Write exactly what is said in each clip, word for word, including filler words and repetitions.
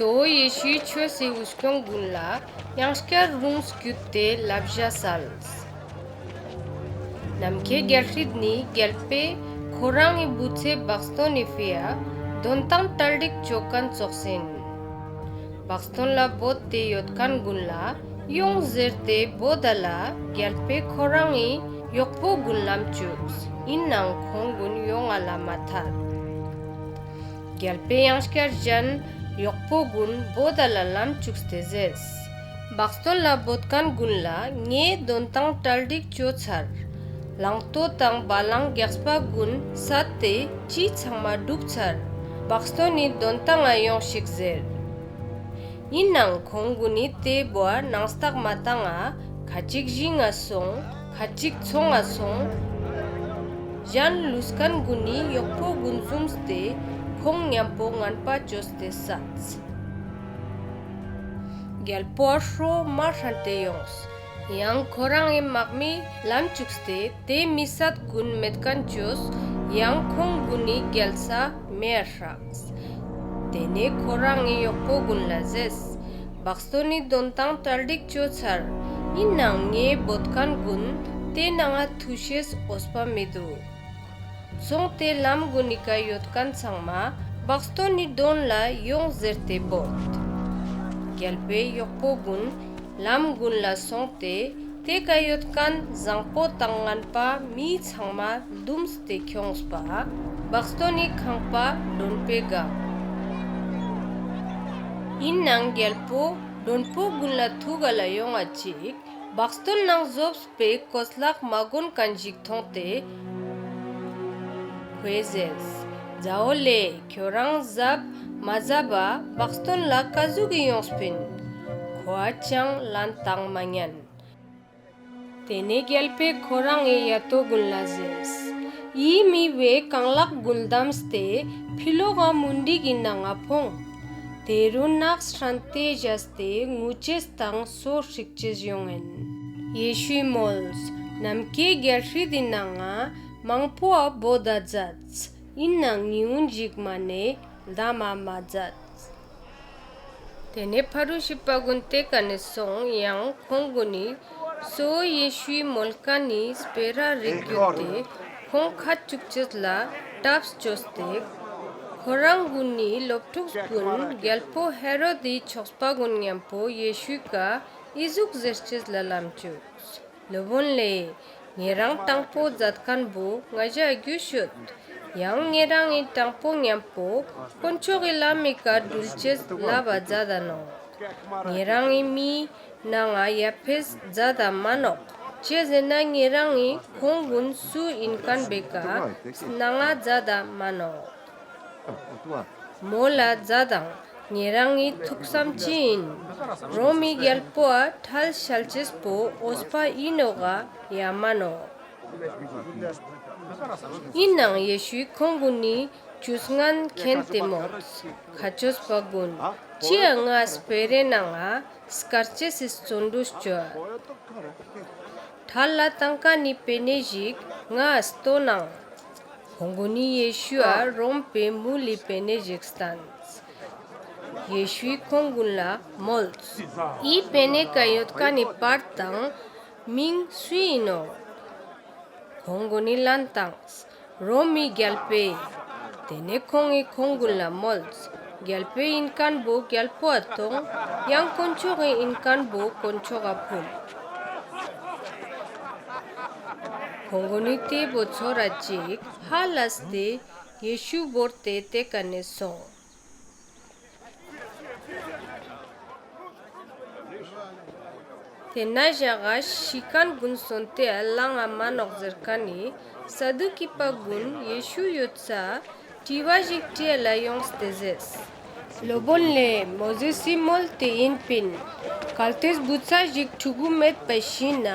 གཙོ་བོ་ཡེ་ཤུའི་ཆོས་སི་འུ་སྐྱོང་གུན་ལ་ཡང་སྐྱར་རུངས་གྱུད་ཏེ་ལབ་ཞ་སལ། ནམ་ཁའེ་གྱལ་སྲིད་ནི་གྱལ་པོའེ་ཁོ་རང་ངི་བུ་ཚའེ་བག་སྟོན་ནི་ཕིའ་དོན་ཏང་གྲ་སྒྲིག་ཅོ་ཁན་ཙོགས་ཨིན། བག་སྟོན་ལ་བོད་དེ་ཡོད་ཁན་གུན་ལ་ཡོང་ཟེར་ཏེ་བོད་ད་ལ་གྱལ་པོའེ་ཁོ་རང་ངི་ཡོག་པོ་གུན་ལམ་ཅུགས། ཨིན་ནའང་ཁོང་གུན་ཡོང་ང་ལ་མ་ཐད། གྱལ་པོའེ་ཡང་སྐྱར་ཞན་ཡོག་པོ་གུན་བོད་ད་ལ་ལམ་ཅུགས་ཏེ་ཟེརས། བག་སྟོན་ལ་བོད་ཁན་གུན་ལ་ངའེ་དོན་ཏང་གྲ་སྒྲིག་ཅོ་ཚར། ལང་ཏོ་དང་བ་ལང་གྱགས་པ་གུན་སད་དེ་ཅི་ཚང་མ་གྲུབ་ཚར། བག་སྟོན་ནི་དོན་ཏང་ང་ཡོང་ཤིག་ཟེར། ཨིན་ནའང་ཁོང་གུན་ནི་ཏེ་བོའ་ནང་སྟགས་མ་ཏང་ང་ཁ་ཅིག་ཞིང་ང་སོང་ཁ་ཅིག་ཚོང་ང་སོང་། ཞན་ལུས་ཁན་གུན་ནི་ཡོག་པོ་གུན་ཟུམས་ཏེ་ཁོང་ཉམ་པོ་ངན་པ་ཅོས་ཏེ་སད། གྱལ་པོའ་ཧྲོ་མ་ཧྲན་ཏེ་ཡོངས། ཡང་ཁོ་རང་ངི་མག་མི་ལམ་ཅུགས་ཏེ་ཏེ་མི་སད་གུན་མེད་ཁན་ཅོས། ཡང་ཁོང་གུན་ནི་གྱལ་ས་མེའ་ཧྲགས། ཏེ་ནེ་ཁོ་རང་ངི་ཡོག་པོ་གུན་ལ་ཟེརས། བག་སྟོན་ནི་དོན་ཏང་གྲ་སྒྲིག་ཅོ་ཚར། ཨིན་ནའང་ངའེ་བོད་ཁན་གུན་ཏེ་ནང་ང་ཐུག་ཤེས་འོས་པ་མི་དུག། སོང་སྟེ་ལམ་གུན་ནི་ཀ་ཡོད་ཁན་ཚང་མ་བག་སྟོན་ནི་དོན་ལ་ཡོང་ཟེར་ཏེ་བོས། གྱལ་པོའེ་ཡོག་པོ་གུན་ལམ་གུན་ལ་སོང་སྟེ་ཏེ་ཀ་ཡོད་ཁན་ཟང་པོ་དང་ངན་པ་མི་ཚང་མ་རྡུམས་ཏེ་ཁྱོངས་པ་བག་སྟོན་ནི་ཁང་པ་དྲོན་པོའེ་གང་། ཨིན་ནའང་གྱལ་པོ་དྲོན་པོ་གུན་ལ་ཐུག་ག་ལ་ཡོང་ང་ཅིག་བག་སྟོན་ནང་ཟོབས་པའེ་གོས་ལག་མ་གོན་ཁན་ཞིག་ཐོང་སྟེ་ཁོའེ་ཟེརས། ཛ་འོ་ལེ་ཁྱོ་རང་ཟབ་མ་ཟབ་བ་བག་སྟོན་ལ་ཀ་ཟུག་གི་ཡོངས་པིན། ཁོའ་ཅང་ལན་ཏང་མ་ཉན། ཏེ་ནེ་གྱལ་པོའེ་ཁོ་རང་ངི་ཡ་ཏོ་གུན་ལ་ཟེརས། འི་མི་བོའེ་རྐང་ལག་གུན་དམས་ཏེ་ཕི་ལོག་ག་མུན་དིག་གི་ནང་ང་ཕོངས། ཏེ་རུ་ནགས་ཧྲན་ཏེ་ཞགས་ཏེ་ངུ་ཅེས་དང་སོ་སྲིག་ཅེས་ཡོང་ཨིན། ཡེ་ཤུའི་མོལས། ནམ་ཁའེ་གྱལ་སྲིད་དི་ནང་ང་མང་པོའ་བོད་ད་ཛདས། ཨིན་ནའང་ཉུ་ངུན་ཞིག་མ་ནེ་ལྡམ་མ་མ་ཛདས། ཏེ་ནེ་ཕ་རུ་ཤི་པ་གུན་ཏེ་ཀ་ནེ་སོང་ཡང་ཁོང་གུན་ནི་གཙོ་བོ་ཡེ་ཤུའི་མོལ་ཁན་ནི་སྤེ་ར་རིག་གྱུད་ཏེ་ཁོང་ཁ་ཅུག་ཅེས་ལ་ཏབས་ཅོས་ཏེ་ཁོ་རང་གུན་ནི་ལོབ་ཕྲུགས་གུན་གྱལ་པོ་ཧེ་རོད་དི་ཆོགས་པ་གུན་ཉམ་པོ་ཡེ་ཤུའི་ཀ་འི་ཟུག་ཟེར་ཅེས་ལ་ལམ་ཅུགས། ལོབ་པོན་ལེ། ཉེ་རང་ཏང་པོ་ཛད་ཁན་བོ་ང་ཞའ་གྱུས་ཤོད། ཡང་ཉེ་རང་ངི་ཏང་པོ་ཉམ་པོ་དཀོན་མཆོག་གི་ལམ་མི་ཀ་གྲུལ་ཅེས་ལབ་བ་ཛད་ད་ནོག། ཉེ་རང་ངི་མིའི་ནང་ང་ཡ་ཕེས་ཛད་ད་མ་ནོག། ཅིའ་ཟེར་ན་ཉེ་རང་ངི་ཁོང་གུན་སུ་ཨིན་ཁན་བོའེ་ཀ་སྣང་ང་ཛད་ད་མ་ནོག། མོལ་ལ་ཛད་དང་། ཉེ་རང་ངི་ཐུགས་སམ་ཅི་ཨིན། རོམ་མི་གྱལ་པོའ་ཁྲལ་ཤལ་ཅེས་པོ་འོས་པ་ཨིན་ནོག་ག་ཡ་མན་ནོག། ཨིན་ནའང་ཡེ་ཤུའི་ཁོང་གུན་ནི་ཅུས་ངན་ཁྱེན་ཏེ་མོལས། ཁ་ཆོས་པ་གུན་ཅིའ་ང་སྤེ་རའེ་ནང་ང་སྐར་ཅེས་སི་རྩོན་གྲུས་ཅོའ། ཁྲལ་ལ་ཏང་ཁན་ནི་པེ་ནེ་ཞིག་ངའ་སྟོན་ནང་། ཁོང་གུན་ནི་ཡེ་ཤུའ་རོམ་པའེ་མུལ་ལི་པེ་ནེ་ཞིག་སྟན། ཡེ་ཤུའི་ཁོང་གུན་ལ་མོལས། འི་པེ་ནེ་ཀ་ཡོད་ཁན་ནི་པར་དང་མིང་སུའི་ཨིན་ནོག། ཁོང་གུན་ནི་ལན་ཏངས། རོམ་མི་གྱལ་པོའེ། ཏེ་ནེ་ཁོང་ངི་ཁོང་གུན་ལ་མོལས། གྱལ་པོའེ་ཨིན་ཁན་བོ་གྱལ་པོའ་ཏོང་། ཡང་དཀོན་མཆོག་གི་ཨིན་ཁན་བོ་དཀོན་མཆོག་ག་ཕུལ། ཁོང་གུན་ནི་ཏེ་བོ་ཚོར་ར་ཅིག་ཧ་ལས་ཏེ་ཡེ་ཤུ་བོར་ཏེ་ཏེ་ཀ་ནེ་སོང་། ཏེན་ན་ཞག་ག་ཤི་ཁན་གུན་སོན་ཏེའ་ལང་ང་མན་ནོག་ཟེར་ཁན་ནི་ས་དུ་ཀི་པ་གུན་ཡེ་ཤུ་ཡོད་ས་ཏྲི་བ་ཞིག་ཏྲིའ་ལ་ཡོངས་ཏེ་ཟེརས། ལོབ་པོན་ལེ། མོ་ཟེས་སི་མོལ་ཏེ་ཨིན་པིན། གལ་ཏེས་བུ་ཚ་ཞིག་ཕྲུ་གུ་མེད་པ་ཤི་ན་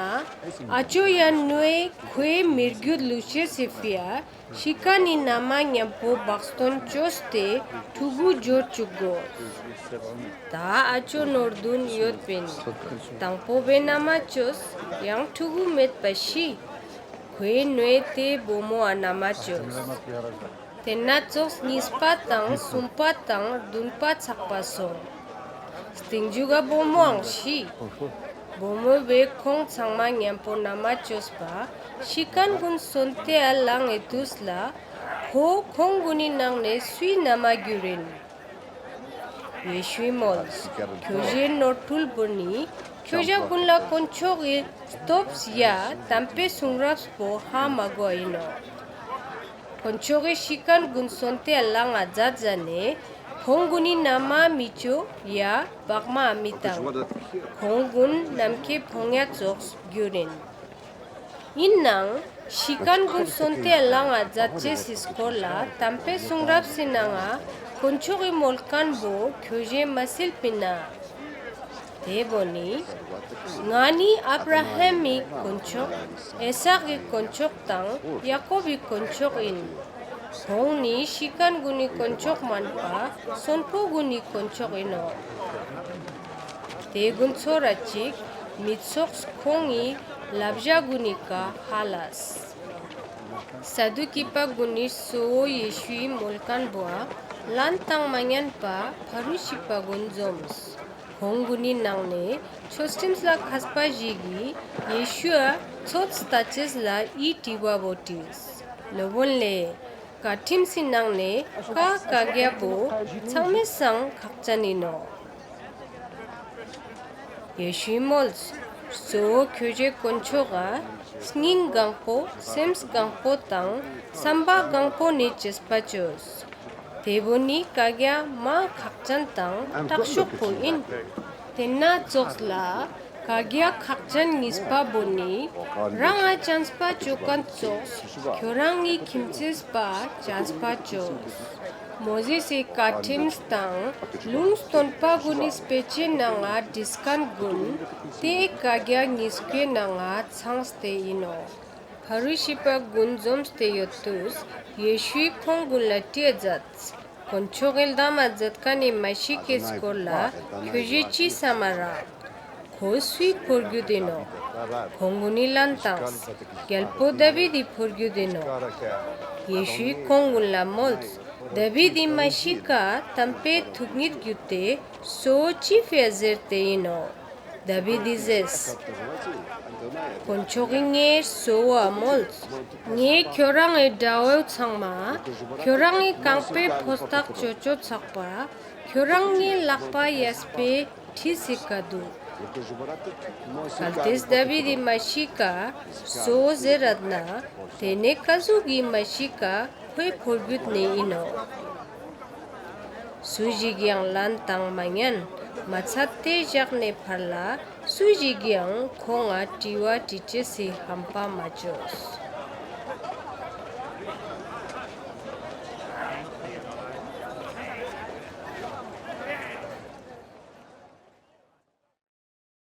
ཨ་ཅོ་ཡ་ནུའེ་ཁོའེ་མི་གྱུད་ལུས་ཤེས་སི་ཕིའ་ཤི་ཁན་ནི་ན་མ་ཉམ་པོ་བག་སྟོན་ཅོས་ཏེ་ཕྲུ་གུ་ཇོར་ཅུག་གོས། ཏ་ཨ་ཅོ་ནོར་དུན་ཡོད་པིན། ཏང་པོ་བོའེ་ན་མ་ཅོས་ཡང་ཕྲུ་གུ་མེད་པ་ཤི། ཁོའེ་ནུའེ་ཏེ་བུ་མོའ་ན་མ་ཅོས། ཏེན་ན་ཙོགས་ཉིས་པ་དང་སུམ་པ་དང་རྡུན་པ་ཚག་པ་སོང་ སྟིང་མཇུག་ག་བུ་མོའང་ཤི། བུ་མོ་བོའེ་ཁོང་ཚང་མ་ཉམ་པོ་ན་མ་ཅོས་པ་ཤི་ཁན་གུན་སོན་ཏེའ་ལངས་ཏེ་དུས་ལ་ཁོ་ཁོང་གུན་ནི་ནང་ནེ་སུའི་ན་མ་གྱུར་ཨིན། ཡེ་ཤུའི་མོལས། ཁྱོ་ཞའེ་ནོར་ཁྲུལ་བོ་ནི་ཁྱོ་ཞ་གུན་ལ་དཀོན་མཆོག་གི་སྟོབས་ཡ་ཏམ་པའེ་སུང་རབས་པོ་ཧ་མ་གོའ་ཨིན་ནོག། དཀོན་མཆོག་གི་ཤི་ཁན་གུན་སོན་ཏེའ་ལངས་ཏེ་ཛད་ཟ་ནེ་ཁོང་གུན་ནི་ན་མ་མི་ཅོ་ཡ་བག་མའ་མི་ཏང་། ཁོང་གུན་ནམ་ཁའེ་ཕོ་ཉ་ཙོགས་གྱུར་ཨིན། ཨིན་ནའང་ཤི་ཁན་གུན་སོན་ཏེའ་ལངས་ཏེ་ཛད་ཅེས་སི་སྐོར་ལ་ཏམ་པའེ་སུང་རབས་སི་ནང་ང་དཀོན་མཆོག་གི་མོལ་ཁན་བོ་ཁྱོ་ཞའེ་མ་སིལ་པིན་ན། ཏེ་བོ་ནི་ང་ནི་ཨབ་ར་ཧམ་མི་དཀོན་མཆོག་ཨི་སཱག་གི་དཀོན་མཆོག་དང་ཡ་ཀོབ་བི་དཀོན་མཆོག་ཨིན། ཁོང་ནི་ཤི་ཁན་གུན་ནི་དཀོན་མཆོག་མན་པ་སོན་པོ་གུན་ནི་དཀོན་མཆོག་ཨིན་ནོག། ཏེ་གུན་ཚོར་ར་ཅིག་མི་ཚོགས་ཁོང་ངི་ལབ་ཞ་གུན་ནི་ཀ་ཧ་ལས། ས་དུ་ཀི་པ་གུན་ནི་གཙོ་བོ་ཡེ་ཤུའི་མོལ་ཁན་བོའ་ལན་ཏང་མ་ཉན་པ་ཕ་རུ་ཤི་པ་གུན་ཛོམས། ཁོང་གུན་ནི་ནང་ནེ་ཆོས་ཁྲིམས་ལ་ཁས་པ་ཞིག་གི་ཡེ་ཤུའ་ཚོད་ལྟ་ཅེས་ལ་འི་དྲི་བ་བོ་དྲིས། ལོབ་པོན་ལེ། ཀའ་ཁྲིམས་སི་ནང་ནེ་ཀ་ཀའ་གྱ་བོ་ཚང་མའེ་སང་ཁག་ཅན་ཨིན་ནོག། ཡེ་ཤུའི་མོལས། གཙོ་བོ་ཁྱོ་ཞའེ་དཀོན་མཆོག་ག་སྙིང་གང་པོ་སེམས་གང་པོ་དང་སམ་པ་གང་པོ་ནེ་ཅེས་པ་ཅོས། ཏེ་བོ་ནི་ཀའ་གྱ་མ་ཁག་ཅན་དང་དྲག་ཤོས་པོ་ཨིན། ཏེན་ན་ཙོགས་ལ་ཀའ་གྱ་ཁག་ཅན་ཉིས་པ་བོ་ནི་རང་ང་ཅམས་པ་ཅོ་ཁན་ཙོགས་ཁྱོ་རང་ངི་ཁྱིམ་ཚེས་པའ་ཅམས་པ་ཅོས། མོ་ཟེས་སི་ཀའ་ཁྲིམས་དང་ལུང་སྟོན་པ་གུན་ནི་སྤེ་ཆའེ་ནང་ང་བྲིས་ཁན་གུན་ཏེ་ཀའ་གྱ་ཉིས་ཀའེ་ནང་ང་ཚངས་ཏེ་ཨིན་ནོག། ཕ་རུ་ཤི་པ་གུན་ཛོམས་ཏེ་ཡོད་དུས་ཡེ་ཤུའི་ཁོང་གུན་ལ་དྲི་ཛདས། དཀོན་མཆོག་གི་ལྡམ་མ་ཛད་ཁན་ནི་མ་ཤི་ཀའེ་སྐོར་ལ་ཁྱོ་ཞའེ་ཅི་སམ་མ་རག། ཁོ་སུའི་ཕོ་རྒྱུད་ཨིན་ནོག། ཁོང་གུན་ནི་ལན་ཏངས། གྱལ་པོ་དཱ་བིད་དི་ཕོ་རྒྱུད་ཨིན་ནོག། ཡེ་ཤུའི་ཁོང་གུན་ལ་མོལས། དཱ་བིད་དི་མ་ཤི་ཀ་ཏམ་པའེ་ཐུག་ཉིད་གྱུད་ཏེ་གཙོ་བོ་ཅི་ཕིའ་ཟེར་ཏེ་ཨིན་ནོག། དཱ་བིད་དི་ཟེརས། དཀོན་མཆོག་གི་ངའེ་གཙོ་བོའ་མོལས། ངའེ་ཁྱོ་རང་ངི་དགྲ་བོ་ཚང་མ་ཁྱོ་རང་ངི་རྐང་པའེ་ཕོ་སྟག་ཅོ་ཅོ་ཚག་པ་ཁྱོ་རང་ངི་ལག་པ་ཡས་པའེ་ཁྲིའི་ཀ་དུག། གལ་ཏེས་དཱ་བིད་དི་མ་ཤི་ཀ་གཙོ་བོ་ཟེར་རད་ན་ཏེ་ནེ་ཀ་ཟུག་གི་མ་ཤི་ཀ་ཁོའེ་ཕོ་རྒྱུད་ནེ་ཨིན་ནོག། སུ་ཞིག་གི་ཡང་ལན་ཏང་མ་ཉན། མ་ཚད་ཏེ་ཞག་ནེ་ཕར་ལ་སུ་ཞིག་གི་ཡང་ཁོང་ང་དྲི་བ་དྲི་ཅེས་སི་ཧམ་པ་མ་ཅོས།